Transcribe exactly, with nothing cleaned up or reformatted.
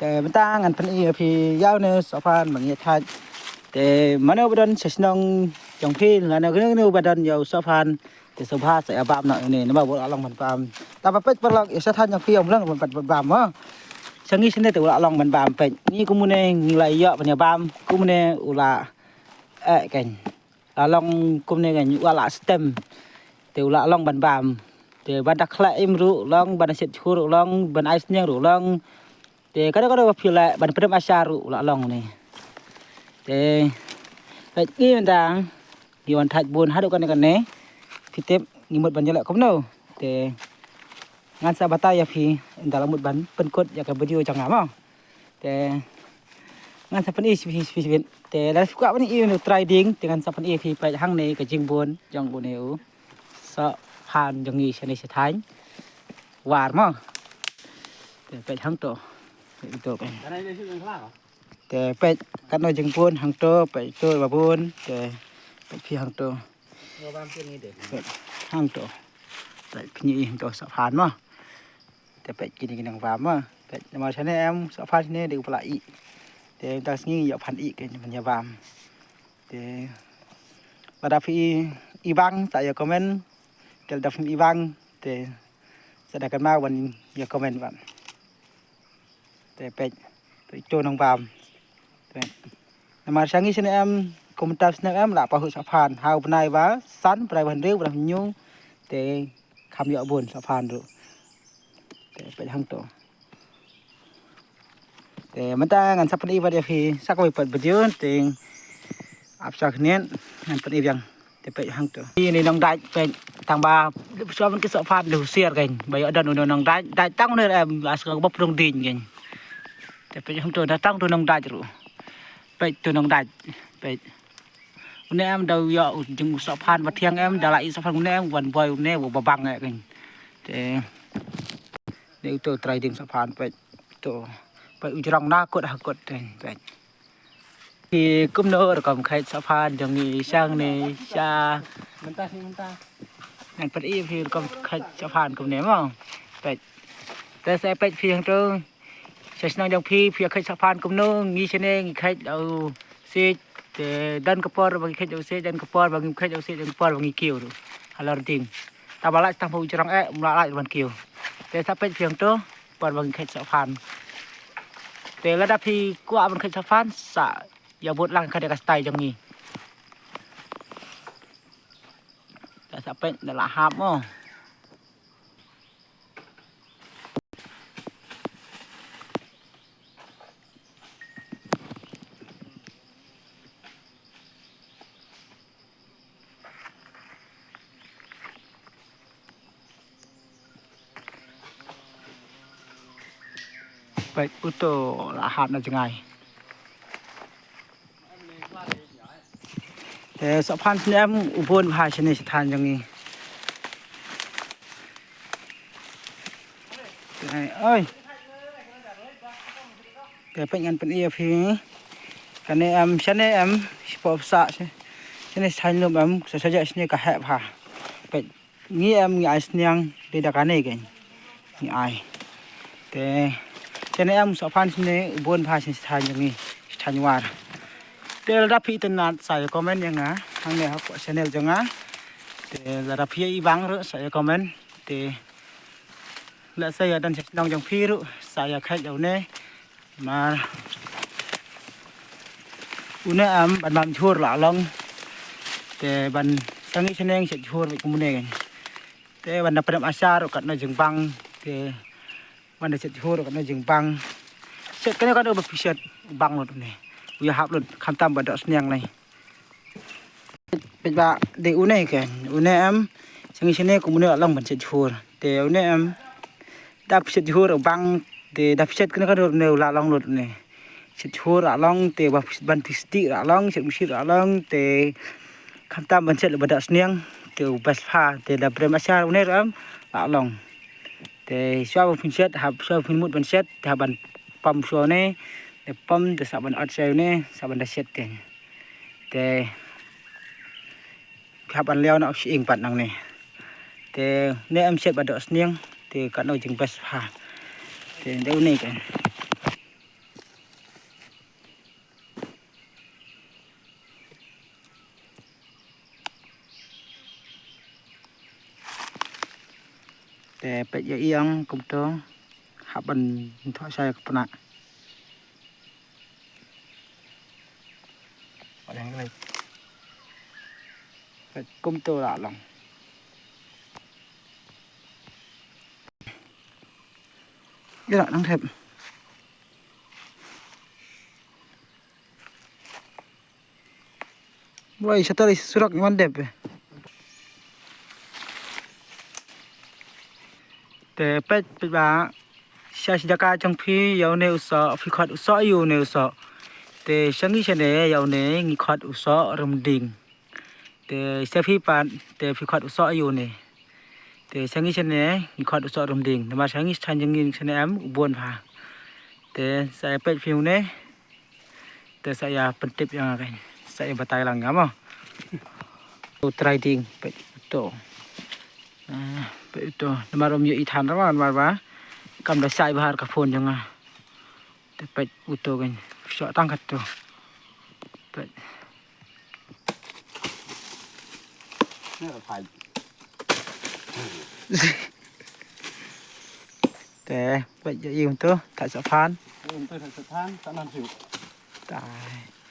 Te mynta ngan pyni ïa phi ïa une u sohphan ba ngi ïa thait. Te mano ba don sha shnong jong phi lane kano kano ba don ïa u sohphan, te sngewbha sa ïa bam noh une, namar u la long ban bam. Te ba peit paralok, ïa sha thaiñ jong phi ym long ban bam mo. Sha ngi shane te u la long ban bam, peit. Ngi kumne ngi la ïoh ban ïa bam, kumne u la eh keiñ. La long kumne keiñ, u la stem. Te u la long ban bam. Te ban da khleh im ruh long, ban da shet jhur ruh long, ban ai sniang ruh long. Te kano kano ba phi leh, ban pynrem ashar ruh u la long ne. Te peit ngi mynta ngi wan thait bun haduh kane kane. Phi tip ngi mut ban ïaleh kumno. Te ngan sa batai ïa phi ynda la mut ban pynkut ïa ka video jong nga mo. Te ngan sa pyni sha phi, sha phi, sha phi. Te lada phi kwah ban i u trai ding, te ngan sa pyni phi, peit hangne ka jingbun jong une u sohphan jong ngi shane sha thaiñ War mo. Te peit hangto. Peit to peit. Te peit katno jingbun hangto, peit to ba bun, te peit phi hangto. Peit hangto. Peit phi ngi hangto sohphan mo. Te peit kine ki nang bam mo. Peit namar shane em sohphan shane dei u pla i. Te tang sngi ïoh phan i keiñ ban ïa bam. Te lada phi i bang sa ïa comment. Te lada phi i bang te sa da kynmaw ban ïa comment ban. Te peit, peit to nang bam. Peit. Namar sha ngi shane em, kum mynta snem em, la pahuh sohphan. Ha u bnai ba san, bnai ba hynriew, bnai ba hynñiew. Te kham ïoh bun sohphan ruh. Te peit hangto. Te mynta ngan sa pyni pat ïa phi sa kawei pat video, te ap sa khyndiat ngan pyni biang. Te peit hangto. Ine nongdait peit tang ba shuwa ban ki sohphan da husiar keiñ. Ba ïoh don une nongdait, dait tang une em, la sngewbha ba prung ding keiñ. Te peit hangto da tang to nongdait ruh. Peit to nongdait. Peit. Une em da ïoh u jing u sohphan ba thiang em, da la i sohphan une em, wan boi une u ba bang eh keiñ. Te. Dei uto u trai ding sohphan peit. To. Peit u jrong na kut ha kut te peit. Ki kumno rukom kheit sohphan jong ngi shane sha. Mynta sini mynta. Ngan pyni phi rukom kheit sohphan kumne mo. Peit. Te sa peit phi hangto. Sha shnong jong phi phi ïa kheit sohphan kumno, ngi shane ngi kheit da u siej. Te don ka por ba ngi kheit da u siej, don ka por ba ngim kheit da u siej, don ka por ba ngi kiew ruh. Halor ding. Tang ba lait tang ba u jrong eh, um lah lait ban kiew. Te sa peit phi hangto. Por ba ngi kheit sohphan. Te lada phi kwah ban kheit sohphan sa ïa bud lang ka dei ka style jong ngi. Te sa peit da la hap mo. Peit uto la hap na jngai. Te sohphan snem u bun bha shane sha thaiñ jong ngi. Te oi. Te peit ngan pyni ïa phi. Kane em shane em shapoh sah shane sha thaiñ lum em sa sa ja shane ka heh bha. Peit. Ngi em ngi ai sniang dei da kane keiñ ngi ai. Te shane em sohphan shane u bun bha shane sha thaiñ jong ngi sha thaiñ War. Te lada phi itynnad sa ïa comment ïa nga hangne hapoh channel jong nga. Te lada phi ïa i bang ruh sa ïa comment. Te lada sa ïa don sha shnong jong phi ruh sa ïa kheit ïa une. Mar une em ban bam jhur la long. Te ban tangi shneng shet jhur bad kumne kan. Te ban da prem ashar katno jingbang. Te ban da shet jhur katno jingbang. Shet kane katno ba phi shet bang lut ne. U ïa hap lut khamtam ba doh sniang nai. Peit ba dei une kan, une em, sha ngi shane kum une la long ban shet jhur. Te une em, da phi shet jhur bang, te da phi shet kane ka dur une la long lut une. Shet jhur la long, te ba phi ban phi stieh la long, shet mushit la long, te khamtam ban shet ba doh sniang, te u best pha, te da prem ashar une em la long. Te shuwa ba phin shet, hap shuwa ba phin mut ban shet, te hap ban pam shuwa une, te pam te sa ban ot shuwa une, sa ban da shet te. Te hap ban liaw na u shyieng pat nangne. Te ne em shet ba doh sniang, te katno jing best pha. Te de une kan. Peit ïa ïang kumto. Hap ban thoh shai ka pnah. Peit kumto la long. Ïa la nang thep. Wai, shatei surok ngan dep. Te peit peit ba. Sha shi jaka jong phi ïa une u soh, phi khot u soh ïa une u soh. Te sha ngi shane ïa une ngi khot u soh rymding. Te sha phi pat te phi khot u soh ïa une. Te sha ngi shane ngi khot u soh rymding. Namar sha ngi shan jong ngi shane em u bun pha. Te sa ïa peit phi une. Te sa ïa pyntip ïa nga kein. Sa ïa batai lang nga mo. U trai ding peit uto. Ah, peit uto. Namar um ïohi than ra namar ba kam da shai bha ka phone jong nga. Te peit uto kein. Shoh tang katto. Peit. Te peit ïa ïing to, thait sa phan. Ïing to thait sa phan, sa nan hiu. Tai.